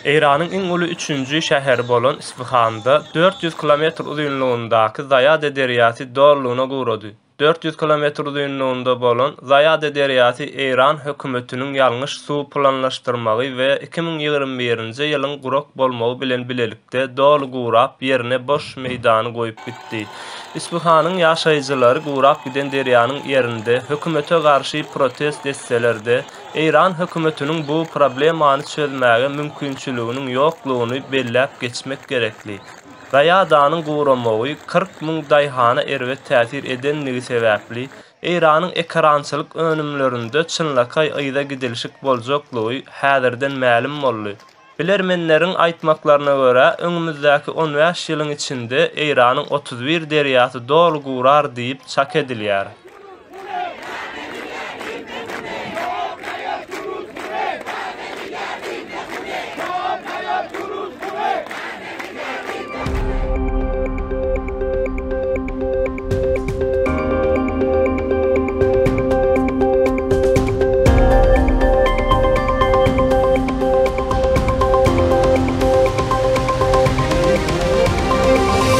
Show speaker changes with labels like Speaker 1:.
Speaker 1: Eýranyň iň uly üçünji şäheri bolan Isfahanda 400 kilometr uzynlygyndaky Zaýade derýasy dolulygyna gurady. 400 kilometr uzynlygynda bolan Zaýade derýasy Eýran hökümetiniň ýalňyş suw planlaşdyrmagy we 2021-nji ýylyň gurak bolmagy bilen bilelikde doly gurap, ýerine boş meýdany goýup gitdi. Isfahanyň ýaşaýjylary gurap giden derýanyň ýerinde hökümete garşy protest etseler-de, Eýran hökümetiniň bu problemany çözmäge mümkinçiliginiň ýoklugyny belläp geçmek gerekli. Zaýadanyň guramagy 40 müň daýhana erbet täsir edenligi sebäpli, Eýranyň ekerançylyk önümlerinde çynlakaý yza gidilşik boljaklygy häzirden mälim boldy. Bilermenleriň aýtmaklaryna görä, öňümizdäki on bäş ýylyň içinde Eýranyň 31 derýasy doly gurar diýip çak edilýär.